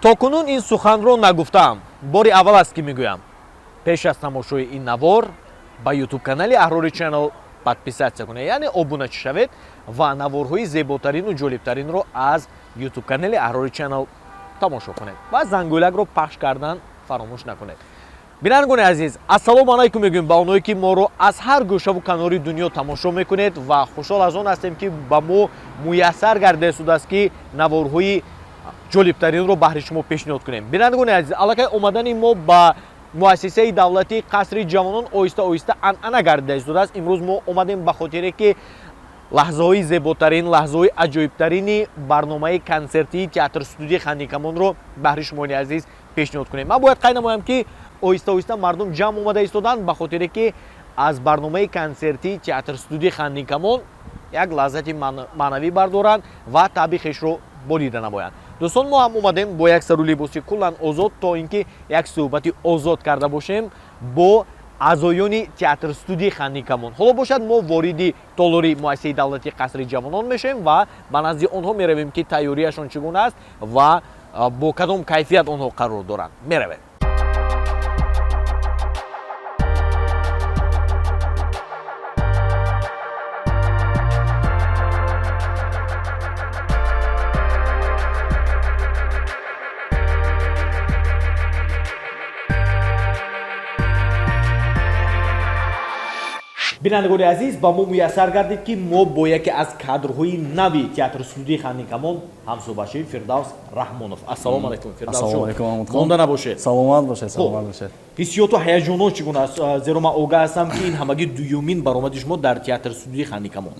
То кунун ин суханро нагуфтаам, бори аввал аст, ки мегӯям: пеш аз тамошои ин навор ба ютуб-канали Аҳрори Channel подписаться кунед, яъне обуначӣ шавед ва наворҳои зеботарину ҷолибтаринро аз ютуб-канали Аҳрори Channel тамошо кунед ва зангӯлакро пахш кардан фаромӯш накунед. Бинандагони азиз, ассалому алайкум мегӯем ба онҳое, ки моро аз ҳар гӯшаву канори дунё тамошо мекунед, ва хушҳол аз он ҳастем, ки ба мо муяссар гардида истодааст, ки наворҳои ҷолибтаринро баҳри шумо пешниҳод кунем. Бинандагони азиз, аллакай омадани мо ба муассисаи давлатии Қасри ҷавонон оҳиста оҳиста анъана гардида истодааст. Имрӯз мо омадем ба хотире, ки лаҳзаҳои зеботарин, лаҳзаҳои аҷоибтарини барномаи консертии театр студияи Хандинкамонро баҳри шумони азиз пешниҳод кунем. Ман бояд қайд намоям, ки оҳиста оҳиста мардум ҷамъ омада истоданд, ба хотире ки аз барномаи консертии театр студияи Хандинкамон як лаззати маънавӣ бардоранд ва таъби хешро болида намоянд. Дӯстон, мо ҳам омадем бо як сару либоси куллан озод, то ин ки як суҳбати озод карда бошем бо аъзоёни театр студияи Хандинкамон. Ҳоло бошад, мо вориди толори муассисаи давлатии Қасри ҷавонон мешавем ва ба назди онҳо меравем, ки тайёрияшон чӣ гуна аст ва бо кадом кайфият онҳо қарор доранд. Меравем. Бинандагони азиз, ба мо муяссар гардид, ки мо бо яке аз кадрҳои нави театр студияи Хандинкамон ҳамсӯҳбат шавем, Фирдавс Раҳмонов. Ассалому алайкум, Фирдавс, монда набошед. Саломат бошед, саломат бошед. Ҳиссиёту ҳаяҷонот чӣ гуна аст? Зеро ман огаҳ ҳастам, ки ин ҳамагӣ дуюмин баромади шумо дар театр студияи Хандинкамон.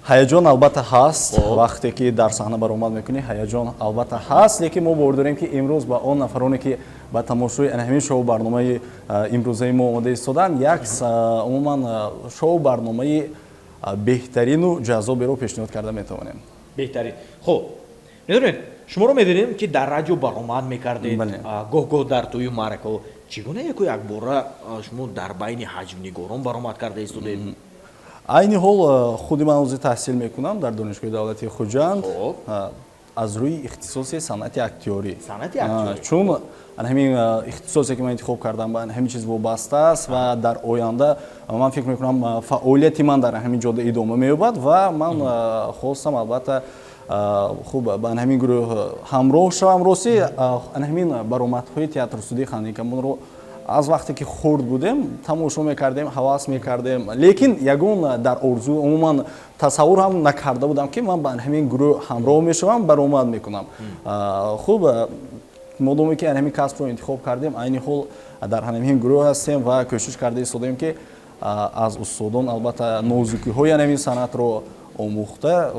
Ҳаяҷон албатта ҳаст. Вақте ки дар саҳна баромад мекунӣ, ҳаяҷон албатта ҳаст, лекин мо бовар дорем, ки имрӯз ба он нафароне, ки ба тамошои ҳамин шоу барномаи имрӯзаи мо омода истоданд, як умуман шоу барномаи беҳтарину ҷаззоберо пешниҳод карда метавонем. Беҳтарин. Хуб, медонед, шуморо медонем, ки дар радио баромад мекардед, гоҳ-гоҳ дар тӯю маъракаҳо. Чӣ гуна яку якбора шумо дар байни ҳаҷвнигорон баромад карда истодед? Айни ҳол худи ман ҳозир таҳсил мекунам дар Донишгоҳи давлатии Хуҷанд аз рӯи ихтисоси санъати актёрӣ. Чун ҳамин ихтисосе, ки ман интихоб кардам, ба ҳамин чиз вобаста аст ва дар оянда ман фикр мекунам, фаъолияти ман дар ҳамин ҷода идома меёбад ва ман хостам, албатта, хуб, ба ҳамин гурӯҳ ҳамроҳ шавам. Ростӣ, ҳамин баромадҳои театр студияи Хандинкамонро аз вақте ки хурд будем тамошо мекардем, ҳавас мекардем, лекин ягон дар орзу, умуман тасаввур ҳам накарда будам, ки ман ба ҳамин гурӯҳ ҳамроҳ мешавам, баромад мекунам. Хуб, модоме ки ҳамин касбро интихоб кардем, айни ҳол дар ҳамин гурӯҳ ҳастем ва кӯшиш карда истодаем, ки аз устодон албатта нозукиҳои ҳамин санъатро омӯхта,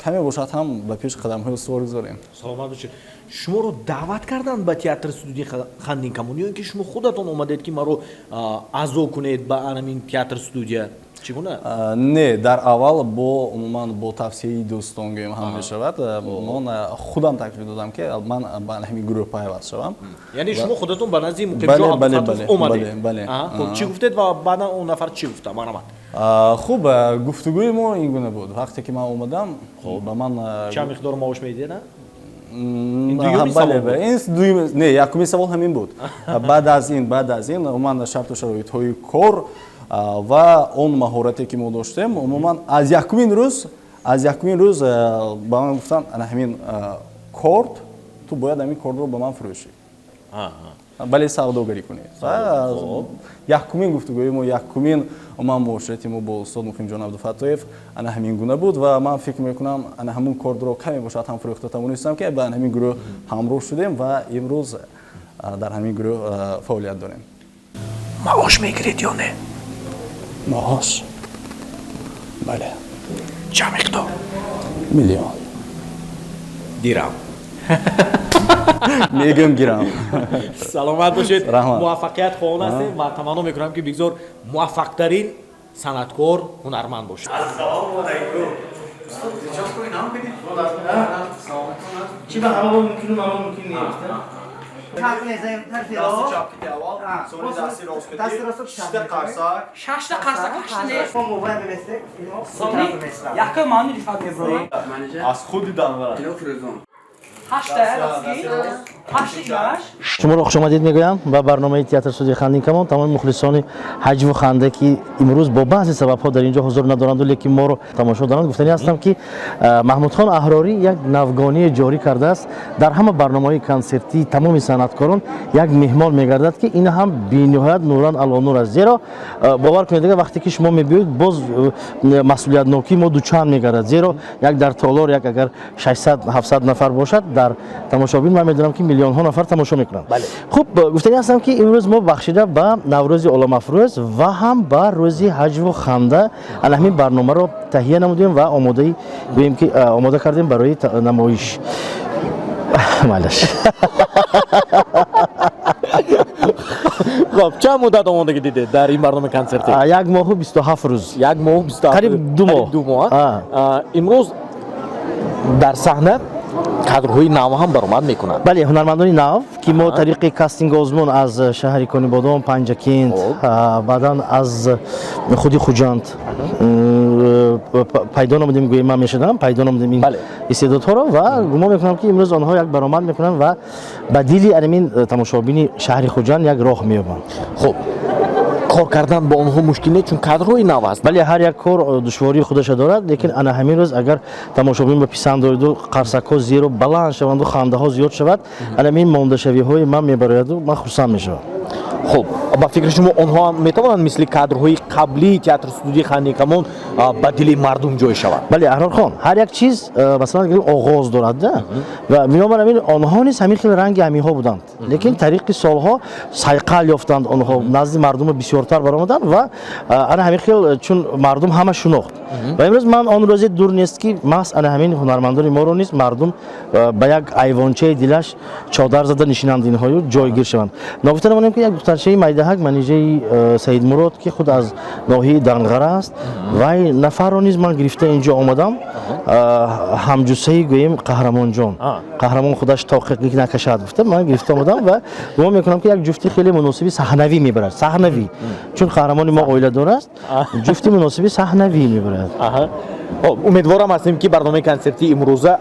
каме бошад ҳам ба пеш қадамҳои устувор гузорем. Саломат бошед. Шуморо даъват карданд ба театр студияи Хандинкамон ё ин ки шумо худатон омадед, ки маро аъзо кунед ба анамин театр студия? Чӣ гуна? Не, дар аввал бо умуман бо тавсияи дӯстон гӯем ҳам мешавад, ман худам таклиф додам, ки ман ба ҳамин гурӯҳ пайваст шавам. Яъне шумо худатон ба назди Муқимҷон Абдуфаттоҳов омадед? Бале. Хуб, чӣ гуфтед ва баъдан он нафар чӣ гуфта? Марҳамат. Хуб, гуфтугӯи мо ин гуна буд: вақте ки ман омадам, ба ман чанд миқдор маош медиҳед? Не, якумин савол ҳамин буд. Баъд аз ин умуман шарту шароитҳои кор ва он маҳорате, ки мо доштем, умуман аз якумин рӯз ба ман гуфтанд: ана ҳамин корт, ту бояд ҳамин кортро ба ман фурӯшӣ, бале, савдогарӣ кунӣ. Якумин гуфтугӯи мо, якумин умуман муоширати мо бо устод Муқимҷон Абдуфаттоев ана ҳамин гуна буд ва ман фикр мекунам, ана ҳамун кортро каме бошад ҳам фурӯхта тавонистам, ки ба ҳамин гурӯҳ ҳамроҳ шудем ва имрӯз дар ҳамин гурӯҳ фаъолият дорем. Маош мегиред ё не? Маош, бале. Чанд миқдор? Миллион. Дирам? Мегӯм, гирам. Саломат бошед, муваффақият хоҳон ҳастем ва таманно мекунам, ки бигзор муваффақтарин санъаткор, ҳунарманд бошед. Ассалому алайкум. Чӣ ба ҳама мумкину ма мумкин нест. Дасти чап кити аввал, сони дасти рост кити. Дасти рост. Шашта қарсак. Шашта қарсак, ҳашта не. Сони якум мани Рифат меброи. Аз худи данвара. Шуморо хушомадед мегӯям ба барномаи театр студияи Хандин Камон. Тамоми мухлисони ҳаҷву ханда, ки имрӯз бо баъзе сабабҳо дар ин ҷо ҳузур надоранду, лекин моро тамошо доранд, гуфтанӣ ҳастам, ки Маҳмудхон Аҳрорӣ як навгоние ҷорӣ кардааст. Дар ҳама барномаҳои консертии тамоми санъаткорон як меҳмон мегардад, ки ин ҳам бениҳоят нуран ало нур аст, зеро бовар кунед, дигар вақте ки шумо мебиёед, боз масъулиятнокии мо дучанд мегардад, зеро як дар толор як агар 600 700 нафар бошад, дар тамошобин ман медонам, ки миллионҳо нафар тамошо мекунанд. Хуб, гуфтанӣ ҳастам, ки имрӯз мо бахшида ба Наврӯзи оламафрӯз ва ҳам ба рӯзи ҳаҷву ханда ана ҳамин барномаро таҳия намудем ва омодаи гӯем, ки омода кардем барои намоиш. Майлаш. Хоб, чанд муддат омодагӣ дидед дар ин барномаи консертӣ? 1 моҳу 27 рӯз. 1 моҳу 27. Қариб 2 моҳ. 2 моҳ. Имрӯз дар саҳна кадрҳои нав ҳам баромад мекунанд. Бале, ҳунармандони нав, ки мо тариқи кастинг озмун аз шаҳри Конибодом, Панҷакент, баъдан аз худи Хуҷанд пайдо намудем, гӯем ман мешудам, пайдо намудем ин истеъдодҳоро ва гумон мекунам, ки имрӯз онҳо як баромад мекунанд ва ба дили анамин тамошобини шаҳри Хуҷанд як роҳ меёбанд. Хуб, кор кардан бо онҳо мушкил не, чун кадрҳои нав аст? Бале, ҳар як кор душвории худаша дорад, лекин ана ҳамин рӯз агар тамошобин ба писанд оиду, қарсакҳо зеро баланд шаванду, хандаҳо зиёд шавад, ана ҳамин мондашавиҳои ман мебарояду ман хурсанд мешавам. Хуб, ба фикри шумо, онҳо ҳам метавонанд мисли кадрҳои қаблии театр студияи Хандин Камон ба дили мардум ҷой шаванд? Бале, Аҳрорхон, ҳар як чиз, масалан гирем, оғоз дорад да, ва бинобар ҳамин онҳо низ ҳамин хел ранги ҳаминҳо буданд, лекин тариқи солҳо сайқал ёфтанд, онҳо назди мардума бисёртар баромаданд ва ана ҳамин хел чун мардум ҳама шинохт. Ва имрӯз ман он рӯзе дур нест, ки маҳз ана ҳамин ҳунармандони моро низ мардум ба як айвончаи дилаш чодар зада нишинанд, инҳою ҷойгир шаванд. Ногуфта намонем, ки як духтарчаи майдаҳак, Манижаи Саидмурод, ки худ аз ноҳияи Данғара аст, вай нафарро низ ман гирифта инҷо омадам, ҳамҷуссаи гӯем Қаҳрамонҷон, Қаҳрамон худаш тоқиқ накашад гуфта, ман гирифта омадам ва гумон мекунам, ки як ҷуфти хеле муносиби саҳнавӣ мебарад. Саҳнавӣ, чун қаҳрамони мо оиладор аст, ҷуфти муносиби саҳнавӣ мебарад. Хоб, умедворам ҳастем, ки барномаи консертии имрӯза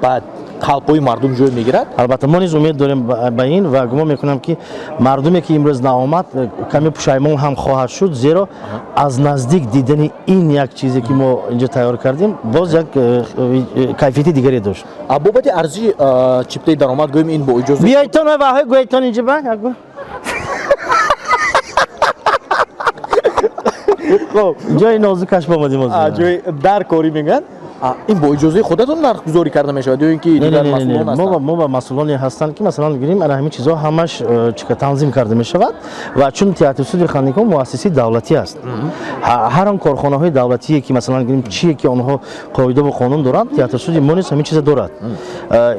ба қалбҳои мардум ҷой мегирад. Албатта, мо низ умед дорем ба ин ва гумон мекунам, ки мардуме, ки имрӯз наомад, каме пушаймон ҳам хоҳад шуд, зеро аз наздик дидани ин як чизе, ки мо инҷо тайёр кардем, боз як кайфияти дигаре дошт. Бобати арзиши чиптаи даромад гӯем, ин бо иҷоза Биёйтон, ваҳои гӯйтон инҷа ба як. Хоб. Ҷои нозукаш омадем. Ҷои дар корӣ мегӯянд, ин бо иҷозаи худатон нархгузорӣ карда мешавад ё ин ки дигар масъулон ҳастанд? Мо ба масъулоне ҳастанд, ки масалан гирем, ана ҳамин чизҳо ҳамаш чика танзим карда мешавад. Ва чун театри студияи Хандин Камон муассисаи давлатӣ аст, ҳар он корхонаҳои давлатие, ки масалан гирем, чие ки онҳо қоидаву қонун доранд, театр студияи мо низ ҳамин чиза дорад.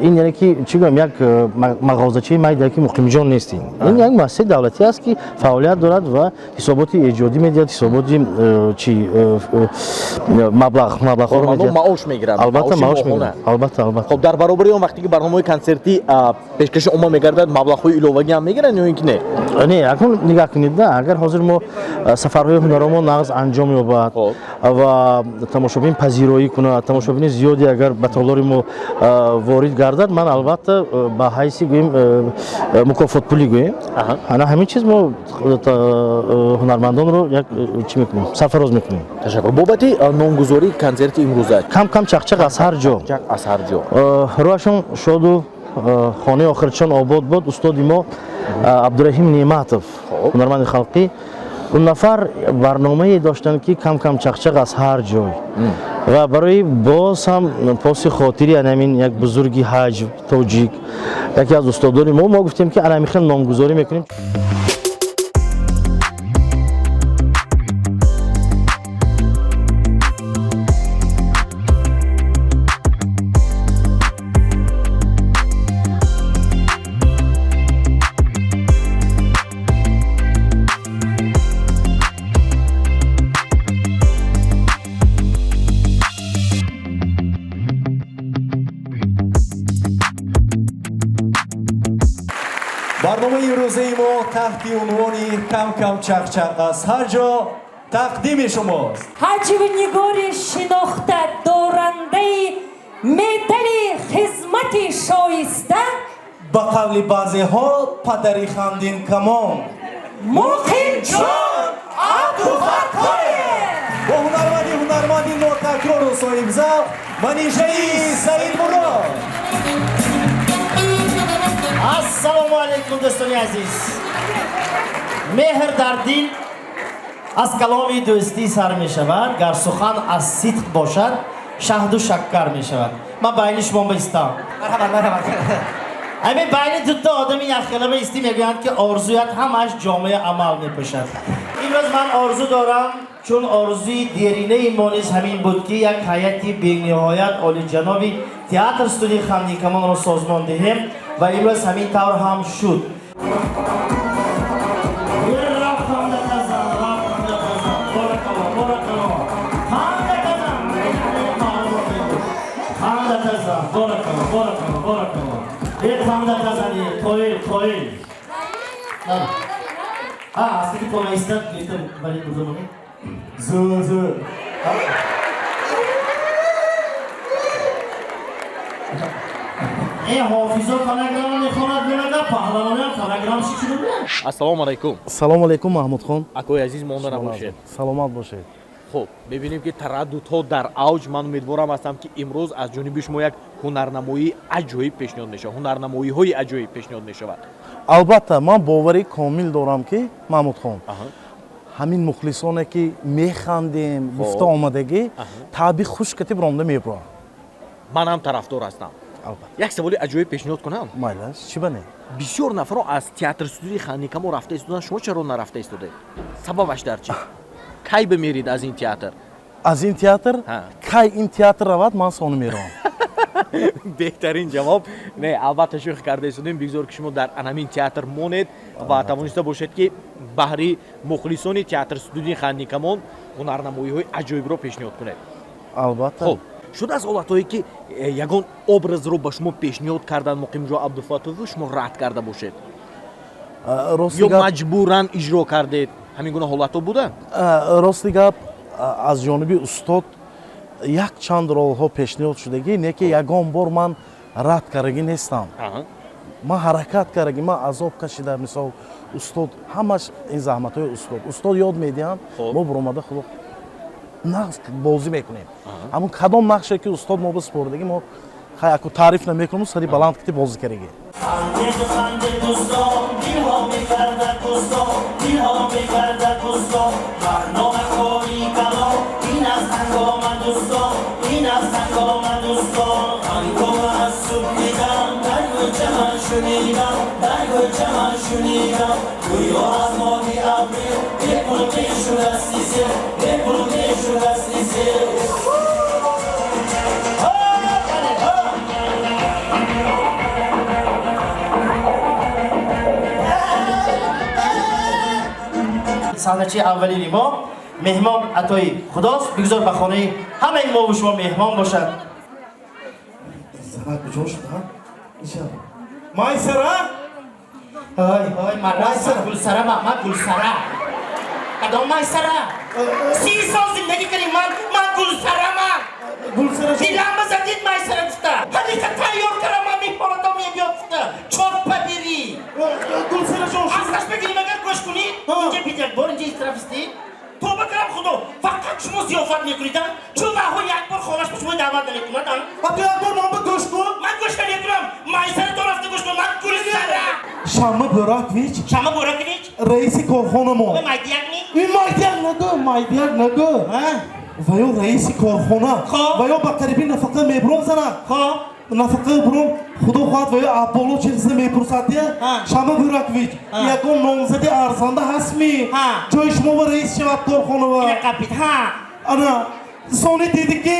Ин яъне ки чӣ гӯям, як мағозачаи майда, ки Муқимҷон нест, ин як муассисаи давлатӣ аст, ки фаъолият дорад ва ҳисоботи эҷодӣ медиҳад, ҳисоботи чи маблағҳоро медиҳад. Маош мегиранд. Албатта, маош мегиранд, албатта, албатта. Хоб, дар баробари он, вақте ки барномаҳои консертӣ пешкаши омма мегардад, маблағҳои иловагӣ ҳам мегиранд ё ин ки не? Не, акнун нигоҳ кунед да, агар ҳозир мо сафарҳои ҳунаромо нағз анҷом ёбад ва тамошобин пазироӣ кунад, тамошобини зиёде агар ба толори мо ворид гардад, ман албатта ба ҳайси гӯем мукофотпулӣ гӯем, ана ҳамин чиз мо ҳунармандонро як чӣ мекунем, сарфароз мекунем. Ташаккур. Бобати номгузории консерти имрӯза? Кам кам чақчақ аз ҳар ҷо. Аз ҳар ҷо. Рӯҳашон шоду хонаи охиратшон обод буд, устоди мо Абдураҳим Неъматов, ҳунарманди халқӣ, он нафар барномае доштанд, ки кам кам чақчақ аз ҳар ҷой. Ва барои боз ҳам поси хотири анамин як бузурги ҳаҷв тоҷик, яке аз устодони мо, мо гуфтем, ки анамин хел номгузорӣ мекунем. Барномаи имрӯзаи мо таҳти унвони «Кам-кам чақчақ аз ҳар ҷо» тақдими шумост. Ҳаҷвнигори шинохта, дорандаи медали хизмати Санъати шоиста, ба қавли баъзеҳо падари Хандинкамон, Муқимҷон Абдуфаттоев. Бо ҳунарманди ҳунарманди нотакрору соҳибзавқ Манижаи Саидмурод. Ассалому алайкум, дӯстони азиз. Меҳр дар дил аз каломи дӯстӣ сар мешавад, гар сухан аз сидқ бошад, шаҳду шаккар мешавад. Ман байни шумо бистам. Марҳамат, марҳамат. Ҳамин байни дута одами якхела бистӣ, мегӯянд, ки орзуят ҳамаш ҷомаи амал мепӯшад. Имрӯз ман орзу дорам, чун орзуи деринаи мо низ ҳамин буд, ки як ҳайати бениҳоят олиҷаноби театр студияи Хандинкамонро созмон диҳем ва имрӯз ҳамин тавр ҳам шуд. Рафт, хандатазан, рафт, хандатазан. Боракалло, боракалло. Хандатазан. Хандатазан, боракалло, боракалло, боракалло. Е, хандатазани, қоил, қоил. А, асли ки понаистад, гирифта вале бузургӣ. Зӯр, зӯр. Э, ҳофизо фонограмма мехонад, мемада, паҳлавонам фонограмма ши чӣ? Ассалому алайкум. Салому алайкум, Маҳмудхон. Акои азиз, монда набошед. Саломат бошед. Хуб, мебинем, ки тараддудҳо дар авҷ. Ман умедворам ҳастам, ки имрӯз аз ҷониби шумо як ҳунарнамоии аҷоиб пешниҳод мешавад, ҳунарнамоиҳои аҷоиб пешниҳод мешавад. Албатта, ман боварии комил дорам, ки Маҳмудхон, ҳамин мухлисоне, ки механдем гуфта омадагӣ, таъби хуш катиб ромда мебуранд. Ман ҳам тарафдор ҳастам. Албатта. Як саволи аҷоиб пешниҳод кунам? Майлаш, чӣ ба не? Бисёр нафарон аз театр студияи Хандинкамон рафта истоданд, шумо чаро нарафта истодед? Сабабаш дар чӣ? Кай бимерид аз ин театр? Аз ин театр? Ҳа. Кай ин театр равад, ман сони меравам. Беҳтарин ҷавоб. Не, албатта, шӯхӣ карда истодем. Бигзор, ки шумо дар анамин театр монед ва тавониста бошед, ки баҳри мухлисони театр студияи Хандинкамон ҳунарнамоиҳои аҷоибро пешниҳод кунед. Албатта. Хуб, шудааст ҳолатҳое, ки ягон образро ба шумо пешниҳод кардан Муқимҷон Абдуфаттоеву шумо рад карда бошед Рости ё гап, маҷбуран иҷро кардед? Ҳамин гуна ҳолатҳо буданд? Рости гап, аз ҷониби устод як чанд ролҳо пешниҳод шудагӣ, не ки ягон бор ман рад кардагӣ нестам. Ман ҳаракат кардагӣ, ман азоб кашида, мисол, устод, ҳамаш ин заҳматҳои устод, устод ёд медиҳанд, мо буромада, худо, нағз бозӣ мекунем. Ҳамун кадом нақше ки устод мо бисупордагӣ, мо хай аку таъриф намекунем, сари баланд кити бозӣ кардагӣ. Хандед, хандед, дӯстон, дилҳо мегардад бӯстон, дилҳо мегардад бӯстон. Барнома кори калон ин аз ҳангома, дӯстон, ин аз ҳангома, дӯстон. Ҳангома аз субҳидам дар кӯча ман шунидам, дар кӯча ман шунидам, гӯё аз моҳи апрел бепул мешудасти зер, бепул мешудасти зер. Ҳо, бале, ҳо. Саҳначаи аввалини мо меҳмон атои худост. Бигзор ба хонаи ҳамаи мову шумо меҳмон бошад. Занак куҷо шуд, а? Иша. Майсара? Ҳой, ҳой, мара. Майсара. Гулсара, ма Гулсара. Кадом Майсара? 30 сол зиндагӣ кардем, ман Гулсара, ман. Гулсара ҷон. Дилам задид, Майсара гуфта. Ҳамиқа тайёр кардам, ман меҳмонатон мебиёд гуфта. Чорпа бирӣ. Гулсара ҷон. Аслаш бигирим, агар гӯш кунӣ, инҷа бид як бор инҷа истрафистӣ. Тоба кардам, худо, фақат шумо зиёфат мекунед, а? Чун ваҳо як бор хонаш ба шумо даъват намекунад, а? А ту як бор ман ба гӯш кун. Ман гӯш намекунам. Майсара то рафта гӯш кун, ман Гулсара. Шамма Бӯракович. Шамма Бӯракович? Раиси корхонамо. Ой, Майдияк ми? Ин Майдияк нагӯ, Майдияк нагӯ. Ва ё раиси корхона. Хоб. Ва ё ба қариби нафақа мебуром занак. Хоб. Нафақа буром, худо хоҳад, ва ё абболо чизе мепурсад дия. Шамма Бӯракович, ягон номзади арзанда ҳастми? Ҷои шумо ба раис шавад корхонава. Ина қапид, ҳа. Ана, сони диди ки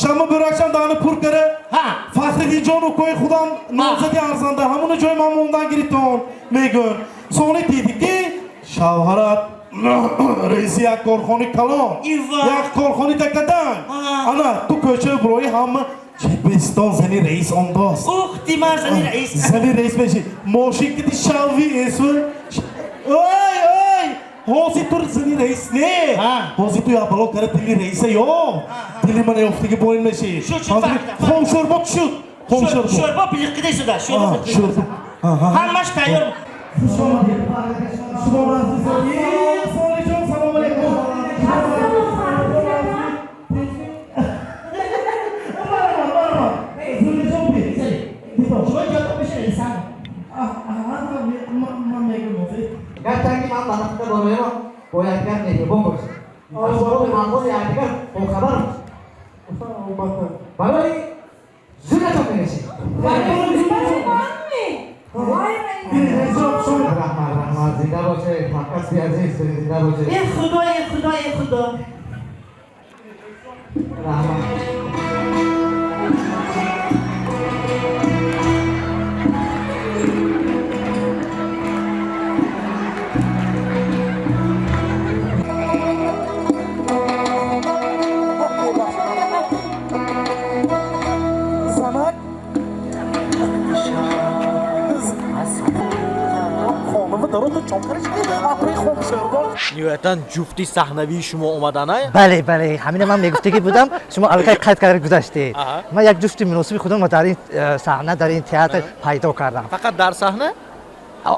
Шамма Бӯракшам даҳани пур кара. Фахриддинҷон укои худам номзади арзанда, ҳамуна ҷои ман мондан гиритон мегӯн. Сони диди ки шавҳарат раиси як корхонаи калон, Ива. Як корхонаи такадан. Ана, ту кӯчаи бурои ҳама Чепистон зани раис ондост. Ух ти, ман зани раис. Зани раис меши. Мошин кити шавви эсу. Ой, ой! Ҳозир ту зани раис не. Ҳозир ту як бало кара дили раиса ё. Дили ман ёфтаги боин меши. Шуд, шуд, фаҳмидам. Хомшӯрбо шуд. Хом шӯрбо. Шӯрбо билиқида истода, шӯрбо билиқида. Ҳамаш тайёр. Хуш омадед. Шумо Солиҷон, салом алейкум. Гарчанди ман ба нафта борояро бо якдигар меҳрубон бошем, аз ҳоли аҳволи якдигар бохабар бошем. Барои зӯратон мерасем. Раҳмат, раҳмат, зинда бошед, ҳаққаси азиз, зинда бошед. Э Худо, э Худо, э Худо. Раҳмат. Ниҳоятан ҷуфти саҳнавии шумо омадана? Бале, бале, ҳамина ман мегуфтагӣ будам, шумо аллакай қайд карда гузаштед. Ман як ҷуфти муносиби худамро дар ин саҳна, дар ин театр пайдо кардам. Фақат дар саҳна?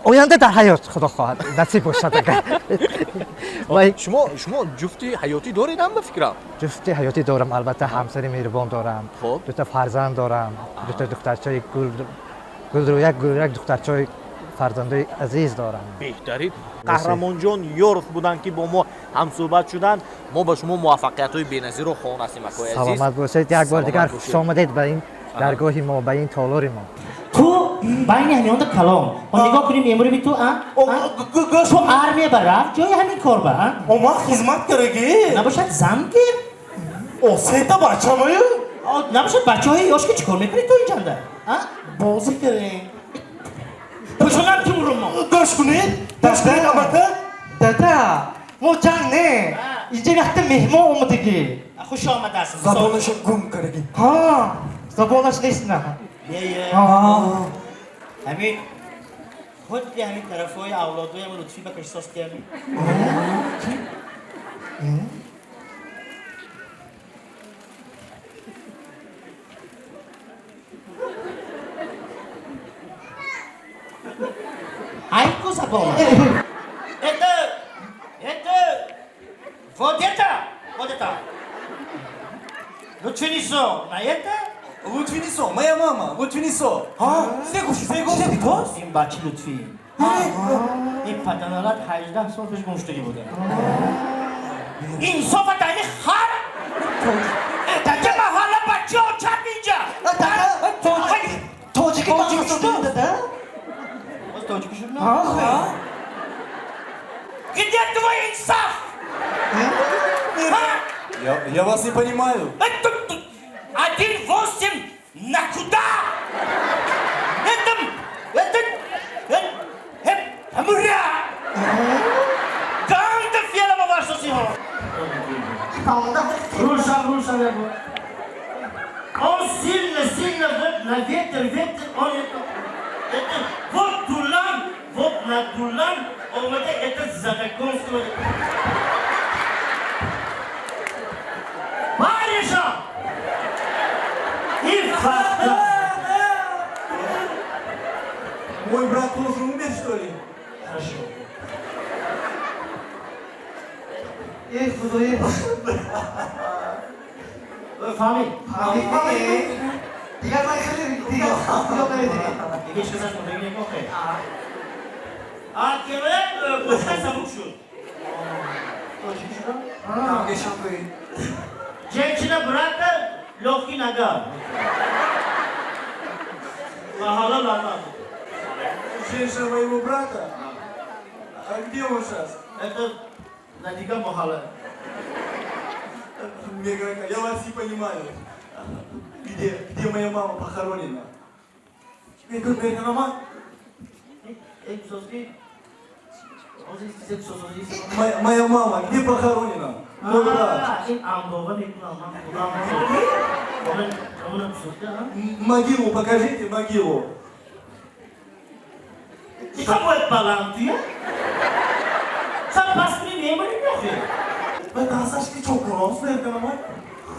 Оянда дар ҳаёт, худо хоҳад, насиб бошад агар. Шумо ҷуфти ҳаётӣ доред ҳам ба фикрам? Ҷуфти ҳаётӣ дорам, албатта, ҳамсари меҳрубон дорам, дута фарзанд дорам, дута духтарчаи гулрӯяк, гулрӯяк духтарчаи фарзандои азиз дорам. Беҳтарин. Қаҳрамонҷон Ёров буданд, ки бо мо ҳамсӯҳбат шуданд. Мо ба шумо муваффақиятҳои беназирро хоҳон ҳастем, акои азиз. Саломат бошед. Як бор дигар хуш омадед ба ин даргоҳи мо, ба ин толори мо. Ту байни ҳамёнда калом. Нигоҳ кунем эмруби ту, а? Ту армия ба рафт, ҷои ҳамин кор ба, а? О, ман хизмат кардаги. Набошад зан гир? О, сета бачамаю? Набошад бачаҳои ёш ки чӣ кор мекунӣ ту инҷанда? А? Бозӣ кардем. Пӯшонам ки уруммо. Гӯш кунед, гӯш кунед, албатта. Дада, мо ҷанг не. Инҷа якта меҳмон омадагӣ. Хуш омадааст. Забонаша гум кардаги. Ҳа, забонаш нест на. Ҳамин худи ҳамин тарафҳои авлодоям Лутфӣ ба кашсос киами. Айку забона. Это, вот это, вот это. Лутфинисо, на это? Лутфинисо, моя мама, Лутфинисо. А? Сегуши, сегуши. Ин бачи Лутфи. Ин паданалат 18 сол пеш гумшудагӣ буда. Инсофа тани хар! Таҷа маҳалла бачаҳо чап инҷа! Тоҷики тоҷики дада? Боз тоҷики шуд на? Где твой инсаф? Я вас не понимаю. 1,8 на куда? Это, это, мура! Ганда фелама ваша сиҳо! Рушан, рушан, я говорю. Он сильно, сильно вот на ветер, ветер, он это, вот дулан, вот на дулан, он вот это задаконство. Бариша! И факта! Мой брат тоже умер, что ли? Хорошо. Э, Худои. Фаҳмид? Фаҳмид. Дигар ман хеле дигар ёд намедиҳем. Дигар ҳеч касаш мундагӣ некохе. А кемре бочкаи сабук шуд. Тоҷикӣ шудам? Женщина брата лёгкий нога. Маҳалла лана. Женщина моего брата? А где он сейчас? Это на дигар маҳалла. Мне говорят, я вас не понимаю. Где моя мама похоронена? Я говорю, моя мама? Моя мама где похоронена? Мой брат. Могилу покажите, могилу. Чӣ баландия? Сам пас мемонӣ нохи? Ба дасташ ки чокурос мекунам.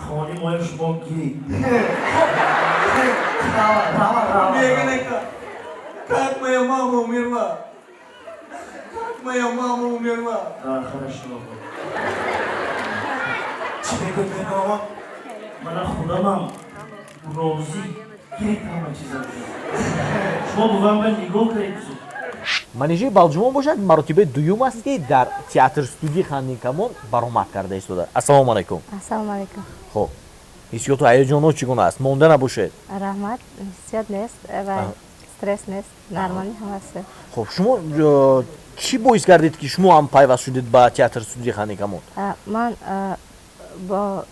Хони моя шумо гирид. Меганека, как моя мама умерла? Как моя мама умерла? Да, хорошо. Чӣ мегӯяд мегӯям? Мана худамам розӣ гирифт ҳама чиза. Шумо бувам ба нигоҳ кунед. Манижаи Балҷумон бошад, маротибаи дуюм аст, ки дар театр студияи Хандинкамон баромад карда истода. Ассалому алайкум. Ассалому алайкум. Хуб, ҳиссиёту ҳаяҷонҳо чӣ гуна аст? Монда набошед. Раҳмат, ҳиссиёт нест ва стресс нест, нормалӣ ҳамаст. Хуб, шумо чӣ боис гардид, ки шумо ҳам пайваст шудед ба театр студияи Хандинкамон? Ман бо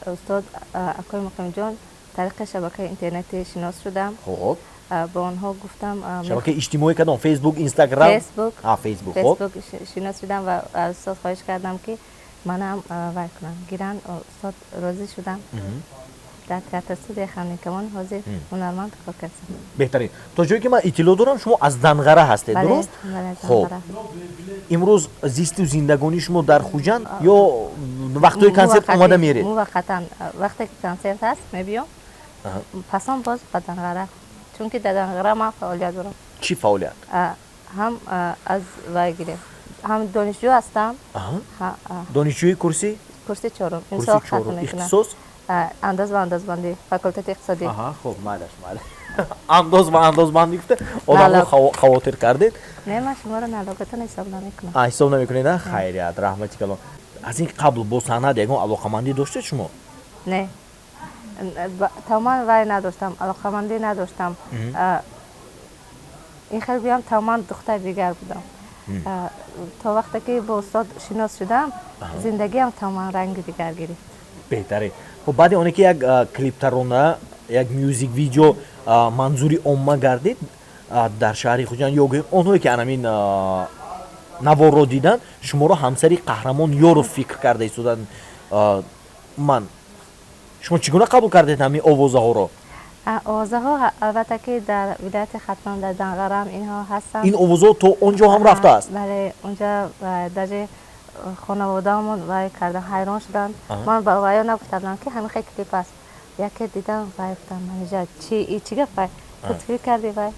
устод акои Муқимҷон тариқи шабакаи интернетӣ шинос шудам. Хуб. Бо онҳо гуфтам. Шабакаи иҷтимоӣ кадом? Фейсбук, Инстаграм? Фейсбук. Фейсбук. Хуб. Фейсбук шинос шудам ва аз устод хоҳиш кардам, ки манам вай кунам, гиранд. Устод розӣ шудам. Дар театр студияи Хандинкамон ҳозир ҳунарманд кор кардам. Беҳтарин. То ҷое ки ман иттилоъ дорам, шумо аз Данғара ҳастед, дуруст? Хуб, имрӯз зисту зиндагонии шумо дар Хуҷанд ё вақтҳои консерт омада меред? Муваққатан, вақте ки консерт ҳаст, мебиём, пасон боз ба Данғара, чунки дар Данғара ман фаъолият дорам. Чӣ фаъолият? Ҳам аз вай гирем, ҳам донишҷӯ ҳастам. Донишҷӯи курси? Курси чорум. Имсол хатм мекунам. Ихтисос? Андоз ва андозбандӣ, факултети иқтисодӣ. Хуб, майлаш, майлаш. Андоз ва андозбандӣ гуфта одамро хавотир кардед. Не, ман шуморо налогатон ҳисоб намекунам. Ҳисоб намекунед? Хайрият, раҳмати калон. Аз ин қабл бо санъат ягон алоқамандӣ доштед шумо? Не, тамоман вай надоштам, алоқамандӣ надоштам. Ин хел гӯям, тамоман духтари дигар будам. То вақте ки бо устод шинос шудам, зиндагиам тамоман ранги дигар гирифт. Беҳтарин. Хуб, баъди оне ки як клиптарона, як мюзик видео манзури омма гардид дар шаҳри Хуҷанд, ё гӯем онҳое ки анамин наворро диданд, шуморо ҳамсари Қаҳрамон Ёров фикр карда истоданд. Ман шумо чӣ гуна қабул кардед ҳамин овозаҳоро? Овозаҳо албатта ки дар вилояти Хатлон, дар Данғарам инҳо ҳастанд. Ин овозаҳо то он ҷо ҳам рафтааст? Бале, унҷа даже хонаводаамон вай кардан, ҳайрон шуданд. Ман ба вайо нагуфта будам, ки ҳамин хел клип аст. Яке дидам, вай гуфтам: «Манижа, чи чӣ гап, вай ту фикр кардӣ?» Вай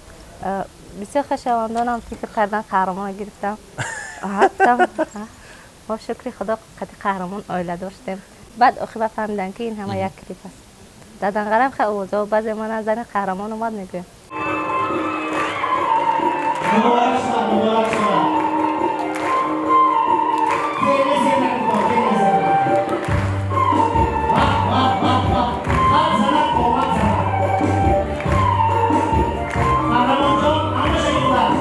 бисёр хешовандонам фикр кардан, Қаҳрамонро гирифтам. Гуфтам, мо, шукри Худо, қати Қаҳрамон оила доштем. Баъд оқибат фаҳмидам, ки ин ҳама як клип аст. Дар Данғарам хел овозаҳо, баъзе мана зани Қаҳрамон омад мегӯям. Муборак шумо, муборак шумо. Хеле зебо, хеле зебо. Вах, вах, вах, вах. Қад занад, қомат занад. Қаҳрамонҷон, ҳамаша гуфтад.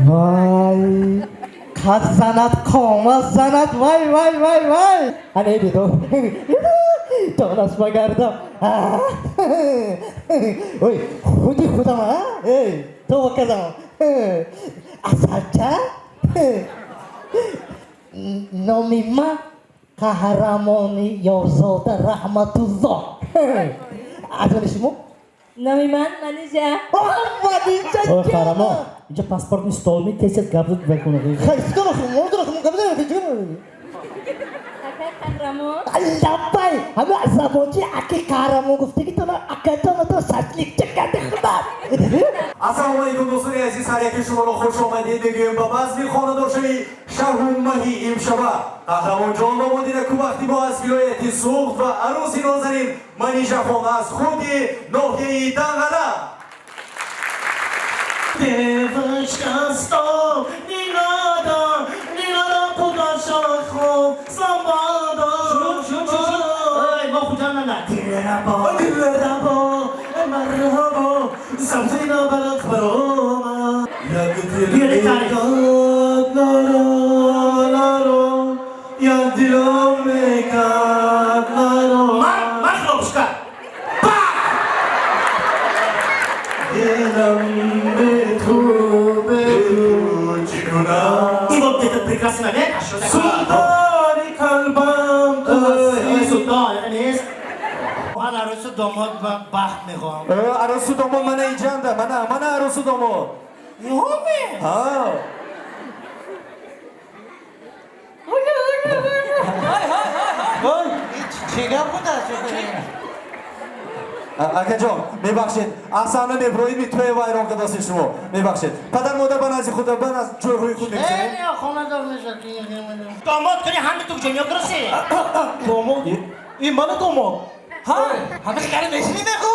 Вай, қад занад, қомат занад, вай, вай, вай, вай! Ане дидо, ҷонаш багардам. Ой, худи худам, эй, това кардам. Асалча, номи ман Қаҳрамони Ёрзода Раҳматулло. Аз они шумо? Номи ман Манижа. Манижа. Ой, Қаҳрамон, инҷа паспортный стол ми, тез тез гап зад бакунад. Хай, Акай Қаҳрамон. Лаббай, ҳама забончи аки Қаҳрамон гуфтаги тона акатона то шашликча карди худат. Ассалому алайкум, дӯстони азиз, ҳар яки шуморо хуш омадед мегӯем ба базми хонадоршавии шаҳу маҳи имшаба. Қаҳрамонҷон омодида кӯвақти мо аз вилояти Суғд ва арӯси нозанин Манижахон аз худи ноҳияи Данғара. Девочка, стоп, не надо, не надо, куда шахом, свобода. Шуд, шуд, шуд, шуд. Эй, мо Хуҷанд на. Дилрабо, дилрабо, марҳабо, сабзина балақ барома. Як дил мекард наро, наро, як дилом мекард наро. Ман хлопушка. Дилам бе ту, бе ту чӣ кунам? И вот этот прекрасный момент, а что такое? Султони қалбам ту Ой, ҳастӣ. султон, это нест. Ман арӯсу домод ба бахт мехоҳам. Арӯсу домод мана иҷанда, мана, мана арӯсу домод. Ҳоме? Ҳа. Чӣ гап будааст? Акаҷон, мебахшед, аз саҳна меброид, тӯя вайрон кардастед шумо. Мебахшед. Падар модар ба назди худ, ба назди ҷойҳои худ мегузарем. Хонадор мешавад. Домод кунӣ ҳами ту куҷо меокрасӣ? Домод? Ин мана домод. Ҳа, ҳами хари мешинӣ мехо?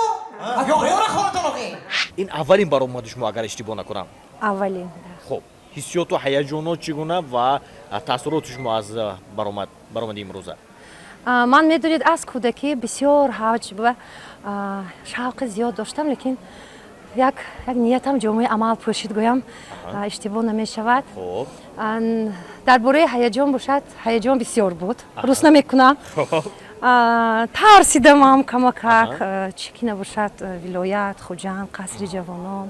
Ё ёра хонатон охи. Ин аввалин баромади шумо, агар иштибоҳ накунам. Аввалин. Хуб, ҳиссиёту ҳаяҷонот чӣ гуна ва таассуроти шумо аз баромади имрӯза? Ман медонед, аз кӯдакӣ бисёр ҳаҷ ва шавқи зиёд доштам, лекин як ниятам ҷомаи амал пӯшид, гӯям иштибоҳ намешавад. Дар бораи ҳаяҷон бошад, ҳаяҷон бисёр буд, рӯз намекунам. Тарсидамам камакак, чӣ ки набошад, вилоят, Хуҷанд, қасри ҷавонон.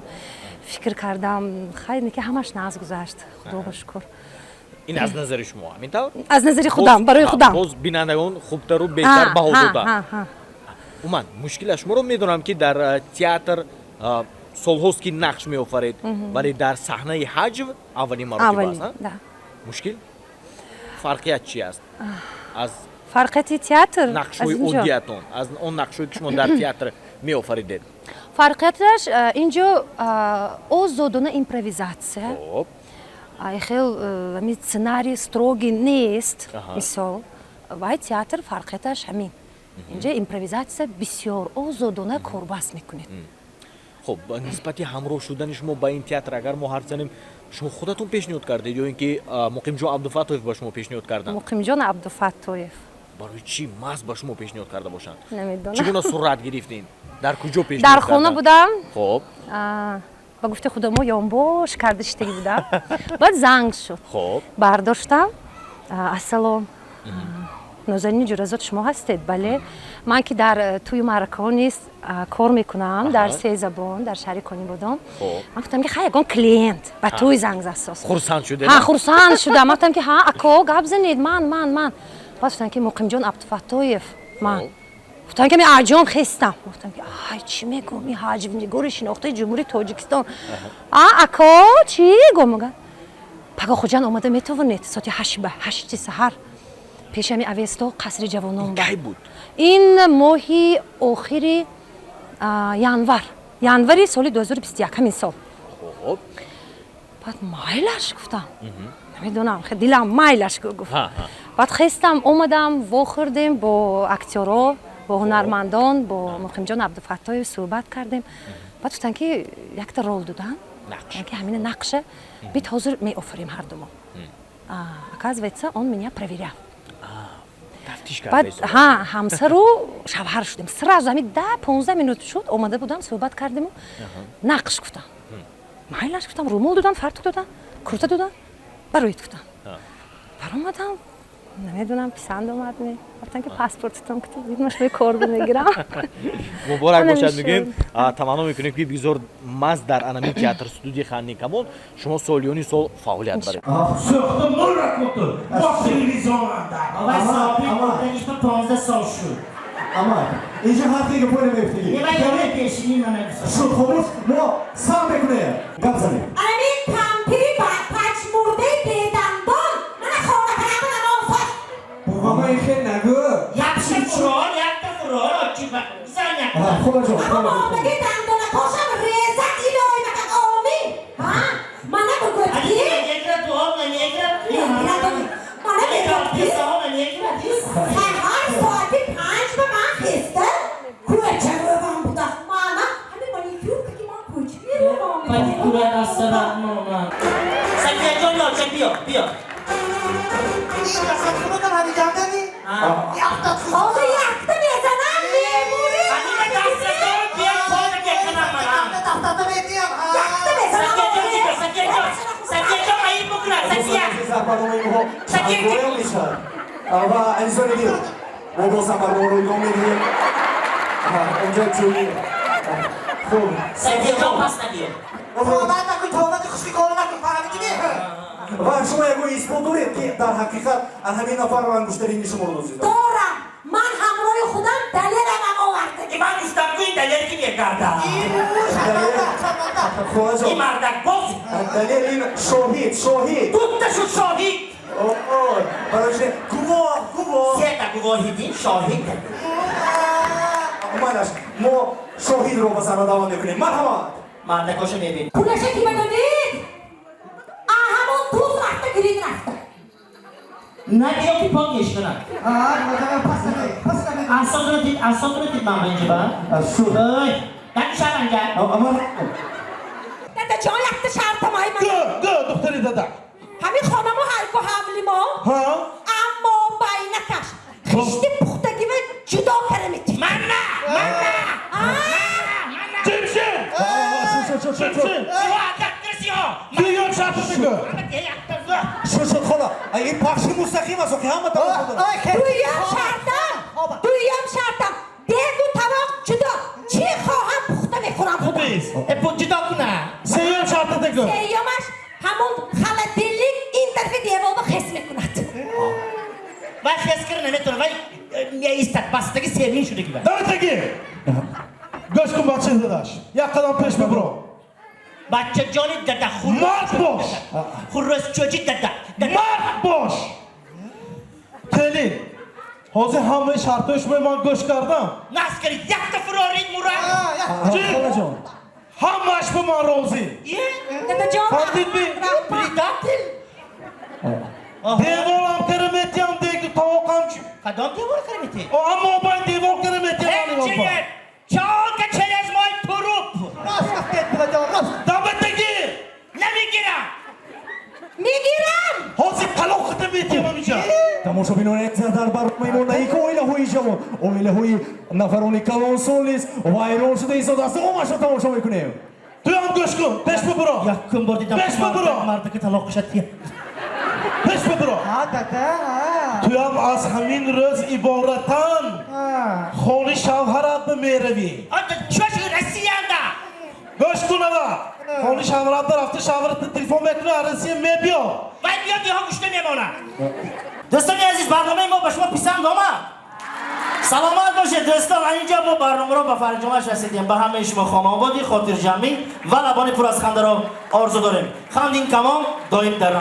Фикр кардам, хайр, ки ҳамаш нағз гузашт, худо шукр. Ин аз назари шумо ҳамин тавр? Аз назари худам, барои худам. Боз бинандагон хубтару беҳтар баҳо доданд. Умуман, мушкила шуморо медонам, ки дар театр солҳост, ки нақш меофаред, вале дар саҳнаи ҳаҷв аввалин маротиба аст. Мушкил? Фарқият чи аст? Аз фарқияти театр нақшҳои оддиятон, аз он нақшҳое, ки шумо дар театр меофаридед. Фарқияташ инҷо озодона импровизатсия. Хел ами сценарий строгий нест, мисол. Вай театр фарқияташ ҳамин. Инҷа импровизатсия бисёр озодона корбаст мекунед. Хуб, нисбати ҳамроҳ шудани шумо ба ин театр, агар мо ҳарф занем, шумо худатон пешниҳод кардед ё ин ки Муқимҷон Абдуфаттоев ба шумо пешниҳод карданд? Муқимҷон Абдуфаттоев. Барои чӣ маҳз ба шумо пешниҳод карда бошанд? Намедонам. Чӣ гуна сурат гирифтин? Дар куҷо пешниҳод карданд? Дар хона будам. Хуб. Ба гуфти худамо ёнбош карда шиштагӣ будам. Баъд занг шуд. Хуб. Бардоштам. Ассалом. Нозанини Ҷуразод шумо ҳастед? Бале. Ман ки дар тӯю маъракаҳо низ кор мекунам, дар се забон, дар шаҳри Конибодом. Ман гуфтам, ки хай, ягон клиент ба тӯй занг засоз. Хурсанд шудед? Ҳа, хурсанд шудам. Ман гуфтам, ки ҳа, ако, гап занед, ман, ман, ман. Баъд гуфтам, ки Муқимҷон Абдуфаттоев. Ман. Гуфтам, ки ман аҷон хестам. Гуфтам, ки ай, чӣ мегӯм, ин ҳаҷвнигори шинохтаи Ҷумҳурии Тоҷикистон. А, ако, чӣ гӯм? Мегӯяд, паго Хуҷанд омада метавонед соати 8 саҳар пешами Авесто, қасри ҷавонон. Кай буд? Ин моҳи охири январ, январи соли 2021, ҳамин сол. Баъд майлаш гуфтам, намедонам, дилам майлаш гуфт. Баъд хестам, омадам, вохӯрдем бо актёрҳо, бо ҳунармандон, бо Муқимҷон Абдуфаттоев суҳбат кардем. Баъд гуфтанд, ки якта рол доданд, ки ҳамина нақша бит ҳозир меофарем ҳардумо. Оказывается, он меня проверял. Баъд ҳа, ҳамсару шавҳар шудем. Сразу ҳамин 10-15 минут шуд, омада будам, суҳбат кардему нақш гуфтам. Майлаш гуфтам, румол додам, фартук додам, курта додам, бароед гуфтам. Баромадам, намедонам, писанд омад ми. Гуфтам, ки паспортатон кутиб, ман шумои кор мегирам. Муборак бошад мегӯем, таманно мекунем, ки бигзор маҳз дар анамин театр студияи Хандин Камон шумо солиёни сол фаъолият баред. Сӯхта мурра куту, бо телевизионанда. Авай собиқ мурдагиш ба 15 сол шуд. Ама, инҷа ҳарфе гапои намефтагӣ. Ва ёре пешинӣ мана шуд, хомӯш, мо сар мекунем. Гап занем. Анамин кампири пачмурдаи бедандон мана хона кардан намонсош. Бобама, ин хел нагӯ. Якта фурор, якта фурор, очи ба зан якта. Холаҷон, Аммо омадаги дандонакошам резат илоҳи мака омин. Ҳа? Мана бигӯяд ки мана мегӯяд ки саҳар соати 5 ба ман хеста кӯча рӯвам буда. Мана ҳамин маникюр ки ман кӯча мерӯвам. Маникюра дастарам мона. Сафияҷон, ёча биё, биё. Ин расадхонадан ҳамин ҷандани? Якта Ҳозир якта мезанам, мемурӣ. Ҳамина дастратон биё, кора мекунам манам. Дафтарда метиям. Якта мезанам. Сафияҷон, Сафияҷон, Сафияҷон, маин букунад, Сафия. Барномаи мо чандгоя мешавад. Ва азизони дил, мо боз ҳам барномаро идома медиҳем. Онҷо ҷӯи хуб. Сафияҷон, пас набиё. Тоҳмат накун, тоҳмати хушки кор накун, фаҳмидӣ? Ва шумо ягон исбот доред, ки дар ҳақиқат ҳамин нафарро ангуштарини шуморо дуздида? Дорам. Ман ҳамроҳи худам далеламам овардам. Ман Далер ки мегардад. Ин мардак боз. Далер, ин шоҳид, шоҳид. Дутта шуд шоҳид. Барои гувоҳ, гувоҳ. Сета гувоҳи дин шоҳид. Манаш мо шоҳидро ба саҳна даъват мекунем. Марҳамат. Мардакоша мебинем. Пулаша ки медонед? А ҳамон туз рафта гирид рафта. Набиё ки пок мешканад. Асотро дид, асотро дид ман ба инҷа ба. Шуд. Ой, дан шаванга. Дадаҷон, якта шартам ай ман. Гӯ, гӯ, духтари дада. Ҳамин хонамо ҳайку ҳавли мо. Аммо байнакаш хишти пухтагива ҷудо кара метид. Манна, манна. Ҷимшид! Ҷимшид! Дуюм шарти бигӯ. Шуд, шуд, хола. Ин пахши мустақим аст, охи ҳама тамошо дорад. Дуюм шартам, дуюм шартам. Дегу тавоқ ҷудо. Чӣ хоҳам пухта мехӯрам худам. Э, ҷудо куна. Сеюм шарти бигӯ. Сеюмаш ҳамон холодильник ин тарафи деворро хес мекунад. Вай хес кара наметавонад, вай меистад, бастаги сермин шудаги вай. Давайтаги! Гӯш кун, бачаи дадаш. Як қадам пеш бибро. Бачаҷони дада. Мард бош! Хуррӯзчӯчи дада. Мард бош! Келин, ҳозир ҳамаи шартҳои шумои ман гӯш кардам. Наскари якта фурорид мурад. Холаҷон. Ҳамааш ба ман розӣ. Дадаҷон. Фаҳмидми? Предатель. Деворам кара метиҳам, дегу тавоқам. Кадом девор кара метиҳ? Аммо байн девор кара метиҳам. Чолка через мой труп. Давайтаги! Намегирам. Мегирам. Ҳозир талоқата метиҳам ҳаминҷа. Тамошобинони азиз, дар барномаи мо на ки оилаҳои ҷавон, оилаҳои нафарони калонсол низ вайрон шуда истодааст. Омашро тамошо мекунем. Туям гӯш кун, пеш бибуро. Якум бор дидам. Пеш бибуро. Мардака талоқ шад. Пеш бибуро. Туям аз ҳамин рӯз иборатан хони шавҳарат меравӣ. Чош Россиянда. Гӯш кунава. Хони шавҳарат рафта, шавҳарат телефон мекуна, Россия мебиё. Вай биёд, иҳо гӯшта мемонад. Дӯстони азиз, барномаи мо ба шумо писанд омад? Саломат бошед, дӯстон. Инҷа мо барномаро ба фарҷомаш расидем. Ба ҳамаи шумо хонаободӣ, хотирҷамъӣ ва лабони пур аз хандаро орзу дорем. Хандин Камон доим дар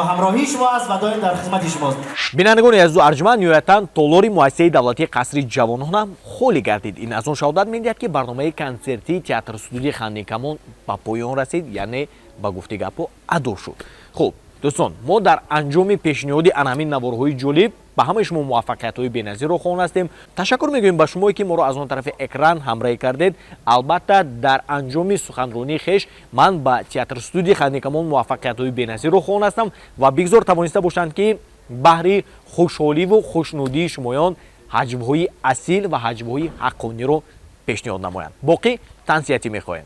ҳамроҳии шумо аст ва доим дар хизмати шумост. Бинандагони азизу арҷманд, ниҳоятан толори муассисаи давлатии Қасри ҷавонон ҳам холӣ гардид. Ин аз он шаҳодат медиҳад, ки барномаи консертии театр студияи Хандин Камон ба поён расид, яъне ба гуфти гапҳо адо шуд. Хуб, дӯстон, мо дар анҷоми пешниҳоди ана ҳамин наворҳои ҷолиб ба ҳамаи шумо муваффақиятҳои беназирро хоҳон ҳастем. Ташаккур мегӯем ба шумое, ки моро аз он тарафи экран ҳамроҳӣ кардед. Албатта, дар анҷоми суханронии хеш ман ба театр студияи Хандин Камон муваффақиятҳои беназирро хоҳон ҳастам ва бигзор тавониста бошанд, ки баҳри хушҳоливу хушнудии шумоён ҳаҷвҳои асил ва ҳаҷвҳои ҳаққониро пешниҳод намоянд. Боқӣ тансиҳатӣ мехоҳем.